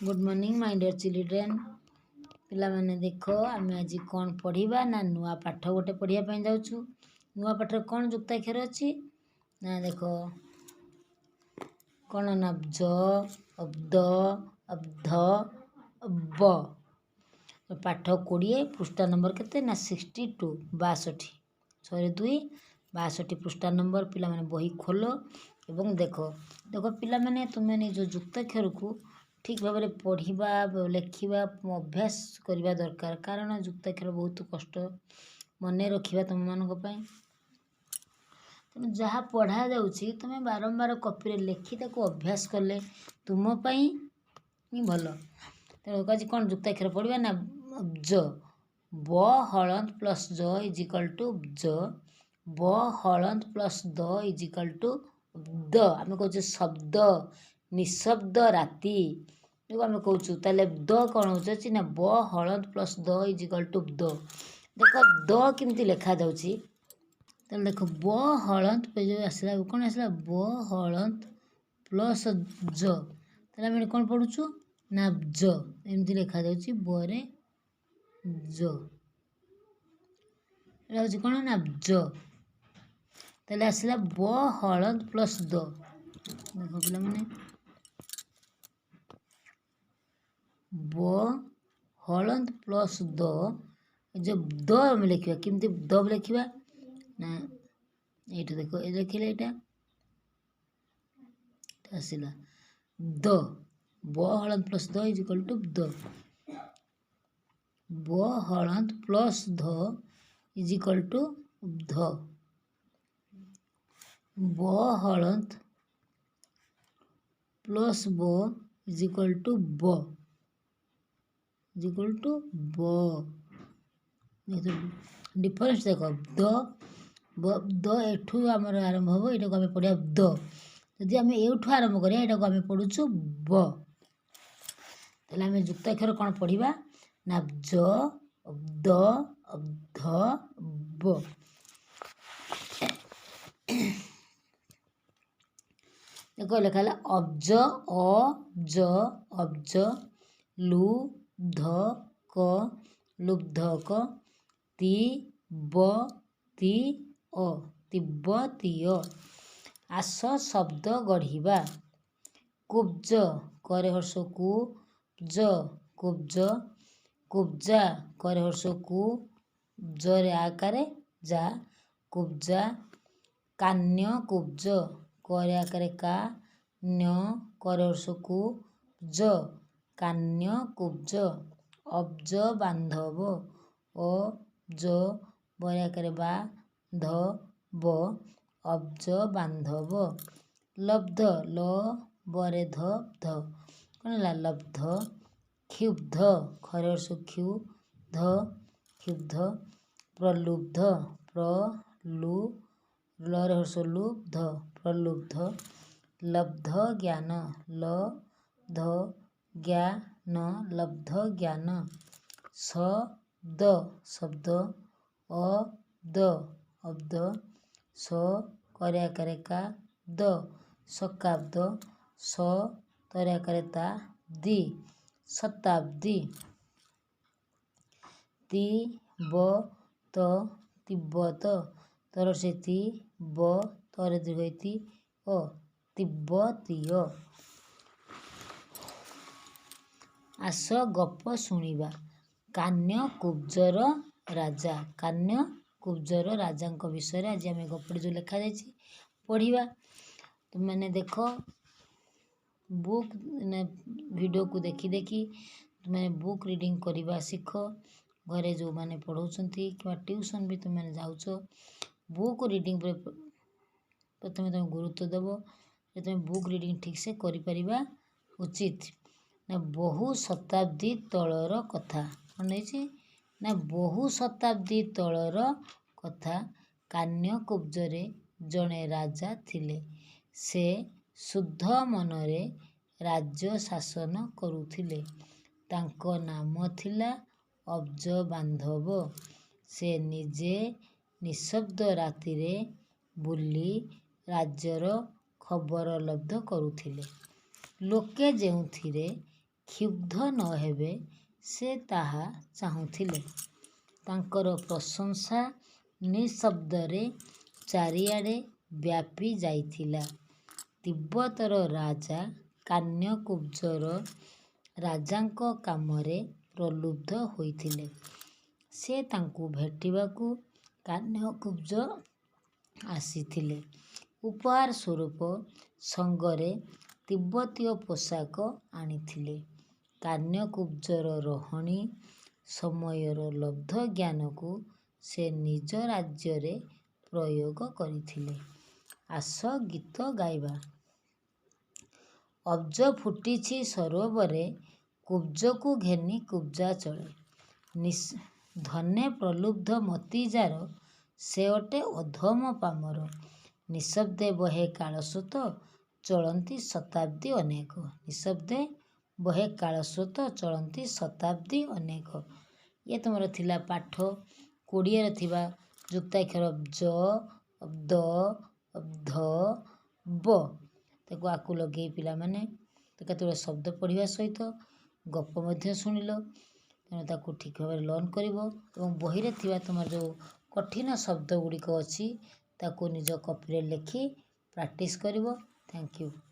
Good morning my dear children. ପିଲାମାନେ ଦେଖ, ଆମେ ଆଜି କ'ଣ ପଢ଼ିବା ନା ନୂଆ ପାଠ ଗୋଟେ ପଢ଼ିବା ପାଇଁ ଯାଉଛୁ। ନୂଆ ପାଠରେ କ'ଣ ଯୁକ୍ତାକ୍ଷର ଅଛି ନା ଦେଖ, କ'ଣ ନା ଜ, ଦ, ଧ, ବ। ପାଠ 20, ପୃଷ୍ଠା ନମ୍ବର କେତେ ନା 62, 62, 6 2 62 ପୃଷ୍ଠା ନମ୍ବର। ପିଲାମାନେ ବହି ଖୋଲ ଏବଂ ଦେଖ। ଦେଖ ପିଲାମାନେ, ତୁମେ ନିଜ ଯୁକ୍ତାକ୍ଷରକୁ ଠିକ୍ ଭାବରେ ପଢ଼ିବା, ଲେଖିବା ଅଭ୍ୟାସ କରିବା ଦରକାର, କାରଣ ଯୁକ୍ତାକ୍ଷର ବହୁତ କଷ୍ଟ ମନେ ରଖିବା ତୁମମାନଙ୍କ ପାଇଁ। ତେଣୁ ଯାହା ପଢ଼ାଯାଉଛି ତୁମେ ବାରମ୍ବାର କପିରେ ଲେଖି ତାକୁ ଅଭ୍ୟାସ କଲେ ତୁମ ପାଇଁ ହିଁ ଭଲ। ତେଣୁ ଆଜି କ'ଣ ଯୁକ୍ତାକ୍ଷର ପଢ଼ିବା ନା ଜ। ବ ହଳନ୍ତ ପ୍ଲସ୍ ଜ is equal to ଜ। ବ ହଳନ୍ତ plus the is equal to ଦ। ଆମେ କହୁଛେ ଶବ୍ଦ, ନିଶବ୍ଦ ରାତି ଯୋଉ ଆମେ କହୁଛୁ। ତାହେଲେ ଦ କ'ଣ ହେଉଛି ନା ବ ହଳନ୍ତ plus the is equal to ଦ। ଦେଖ ଦ କେମିତି ଲେଖାଯାଉଛି। ତାହେଲେ ଦେଖ, ବ ହଳନ୍ତ ଯେଉଁ ଆସିଲା, କ'ଣ ଆସିଲା? ବ ହଳନ୍ତ ପ୍ଲସ୍ ଜ। ତାହେଲେ ଆମେ କ'ଣ ପଢ଼ୁଛୁ ନା ଜ। ଏମିତି ଲେଖାଯାଉଛି ବରେ ଜ। ଏଇଟା ହେଉଛି କ'ଣ ନା ଜ। ତାହେଲେ ଆସିଲା ବ ହଳନ୍ତ ପ୍ଲସ୍ ଦ। ଦେଖ ପିଲାମାନେ, ବ ହଳନ୍ତ ପ୍ଲସ୍ ଦ, ଯେଉଁ ଦ ଆମେ ଲେଖିବା କେମିତି? ଦ ଲେଖିବା ନା ଏଇଠି ଦେଖ, ଏ ଲେଖିଲେ ଏଇଟା ଆସିଲା ଦ। ବ ହଳନ୍ତ ପ୍ଲସ୍ ଦ is equal to ଦ। ବ ହଳନ୍ତ ପ୍ଲସ୍ ଧ is equal to ଧ। ବ ହଳନ୍ତ ପ୍ଲସ୍ ବ is equal to ବ, is equal to ବ। ଡିଫରେନ୍ସ ଦେଖ, ଦ ବ ଦ ଏଠୁ ଆମର ଆରମ୍ଭ ହେବ, ଏଇଟାକୁ ଆମେ ପଢ଼ିବା ଦ। ଯଦି ଆମେ ଏଇଠୁ ଆରମ୍ଭ କରିବା, ଏଇଟାକୁ ଆମେ ପଢ଼ୁଛୁ ବ। ତାହେଲେ ଆମେ ଯୁକ୍ତାକ୍ଷର କ'ଣ ପଢ଼ିବା ନା ଜ, ଦ, ଧ, ବ। ଦେଖ ଲେଖା ହେଲା ଅବ୍ଜ, ଅ ଜ ଅବ୍ଜ, ଲୁ ଧ କ ଲୁବ୍ଧକ, ତି ବ ତି ଅ ତିବ୍ବତୀୟ। ଆସ ଶବ୍ଦ ଗଢ଼ିବା। କୁବ୍ଜ, କରେ ହର୍ଷ କୁ ଜ କୁବ୍ଜ। କୁବ୍ଜା, କରେ ହର୍ଷ କୁ ଜରେ ଆକାରେ ଯା, କୁବ୍ଜା। କାନ୍ୟ କୁବ୍ଜ, କରେ ଆକାରେ କା ନ୍ୟ କରେ ହର୍ଷ କୁ ଜ, କାନ୍ୟ କୁବ୍ଜ। ଅବ୍ଜ ବାନ୍ଧବ, ଅ ଜ ବରେ ଆକାରେ ବା ଧ ବ, ଅବ୍ଜ ବାନ୍ଧବ। ଲବ୍ଧ, ଲ ବରେ ଧ ଧ, କ'ଣ ହେଲା? ଲବ୍ଧ। କ୍ଷୁବ୍ଧ, ଖରେ ହର୍ଷ କ୍ଷୁ ଧ, କ୍ଷୁବ୍ଧ। ପ୍ରଲୁବ୍ଧ, ପ୍ର ଲୁ ଲରେ ହର୍ଷ ଲୁ ଧ, ପ୍ରଲୁବ୍ଧ। ଲବ୍ଧ ଜ୍ଞାନ, ଲ ଧ ଜ୍ଞାନ, ଲବ୍ଧ ଜ୍ଞାନ। ସ ଦ ଶବ୍ଦ, ଅ ଦ ଅବ୍ଦ, ସ କରେ ଆକାରେ କା ଦ ଶକାବ୍ଦ, ସ ତରେ ଆକାରେ ତା ଦି ଶତାବ୍ଦୀ। ତି ବ ତ ତିବ୍ବତ, ତର ସେ ତି ବ ତରେ ଦୀର୍ଘ ତି ଅ, ତିବ୍ବତୀୟ। ଆସ ଗପ ଶୁଣିବା। କାନ୍ୟକୁବ୍ଜର ରାଜା। କାନ୍ୟକୁବ୍ଜର ରାଜାଙ୍କ ବିଷୟରେ ଆଜି ଆମେ ଗପଟି ଯେଉଁ ଲେଖାଯାଇଛି ପଢ଼ିବା। ତୁମେମାନେ ଦେଖ, ବୁକ୍ ଭିଡ଼ିଓକୁ ଦେଖି ଦେଖି ତୁମେ ବୁକ୍ ରିଡ଼ିଂ କରିବା ଶିଖ। ଘରେ ଯେଉଁମାନେ ପଢ଼ଉଛନ୍ତି କିମ୍ବା ଟ୍ୟୁସନ୍ ବି ତୁମେମାନେ ଯାଉଛ, ବୁକ୍ ରିଡ଼ିଂ ଉପରେ ପ୍ରଥମେ ତୁମେ ଗୁରୁତ୍ୱ ଦେବ ଯେ ତୁମେ ବୁକ୍ ରିଡ଼ିଂ ଠିକ୍ସେ କରିପାରିବା ଉଚିତ। ନା ବହୁ ଶତାବ୍ଦୀ ତଳର କଥା। କ'ଣ ହେଇଛି ନା ବହୁ ଶତାବ୍ଦୀ ତଳର କଥା। କାନ୍ୟକୁବ୍ଜରେ ଜଣେ ରାଜା ଥିଲେ। ସେ ଶୁଦ୍ଧ ମନରେ ରାଜ୍ୟ ଶାସନ କରୁଥିଲେ। ତାଙ୍କ ନାମ ଥିଲା ଅବ୍ଜବାନ୍ଧବ। ସେ ନିଜେ ନିଶବ୍ଦ ରାତିରେ ବୁଲି ରାଜ୍ୟର ଖବର ଲବ୍ଧ କରୁଥିଲେ। ଲୋକେ ଯେଉଁଥିରେ କ୍ଷୁବ୍ଧ ନ ହେବେ, ସେ ତାହା ଚାହୁଁଥିଲେ। ତାଙ୍କର ପ୍ରଶଂସା ନିଃଶବ୍ଦରେ ଚାରିଆଡ଼େ ବ୍ୟାପି ଯାଇଥିଲା। ତିବ୍ବତର ରାଜା କାନ୍ୟକୁବ୍ଜର ରାଜାଙ୍କ କାମରେ ପ୍ରଲୁବ୍ଧ ହୋଇଥିଲେ। ସେ ତାଙ୍କୁ ଭେଟିବାକୁ କାନ୍ୟକୁବ୍ଜ ଆସିଥିଲେ। ଉପହାର ସ୍ୱରୂପ ସଙ୍ଗରେ ତିବ୍ବତୀୟ ପୋଷାକ ଆଣିଥିଲେ। କାନ୍ୟକୁବ୍ଜର ରହଣି ସମୟର ଲବ୍ଧ ଜ୍ଞାନକୁ ସେ ନିଜ ରାଜ୍ୟରେ ପ୍ରୟୋଗ କରିଥିଲେ। ଆସ ଗୀତ ଗାଇବା। ଅବ୍ଜ ଫୁଟିଛି ସରୋବରେ କୁବ୍ଜକୁ ଘେନି କୁବ୍ଜା ଚଳେ। ଧନେ ପ୍ରଲୁବ୍ଧ ମତି ଯାର ସେ ଅଟେ ଅଧମ ପାମର। ନିଃଶବ୍ଦେ ବହେ କାଳସ୍ରୋତ ଚଳନ୍ତି ଶତାବ୍ଦୀ ଅନେକ। ନିଃଶବ୍ଦେ ବହେ କାଳସ୍ରୋତ ଚଳନ୍ତି ଶତାବ୍ଦୀ ଅନେକ। ଇଏ ତୁମର ଥିଲା ପାଠ 20ରେ ଥିବା ଯୁକ୍ତାକ୍ଷର ଜ, ଦ, ଧ, ବ। ତାକୁ ଆକୁ ଲଗେଇ ପିଲାମାନେ ତ କେତେଗୁଡ଼ିଏ ଶବ୍ଦ ପଢ଼ିବା ସହିତ ଗପ ମଧ୍ୟ ଶୁଣିଲ। ତେଣୁ ତାକୁ ଠିକ୍ ଭାବରେ ଲର୍ନ କରିବ ଏବଂ ବହିରେ ଥିବା ତୁମର ଯେଉଁ କଠିନ ଶବ୍ଦ ଗୁଡ଼ିକ ଅଛି, ତାକୁ ନିଜ କପିରେ ଲେଖି ପ୍ରାକ୍ଟିସ୍ କରିବ। Thank you.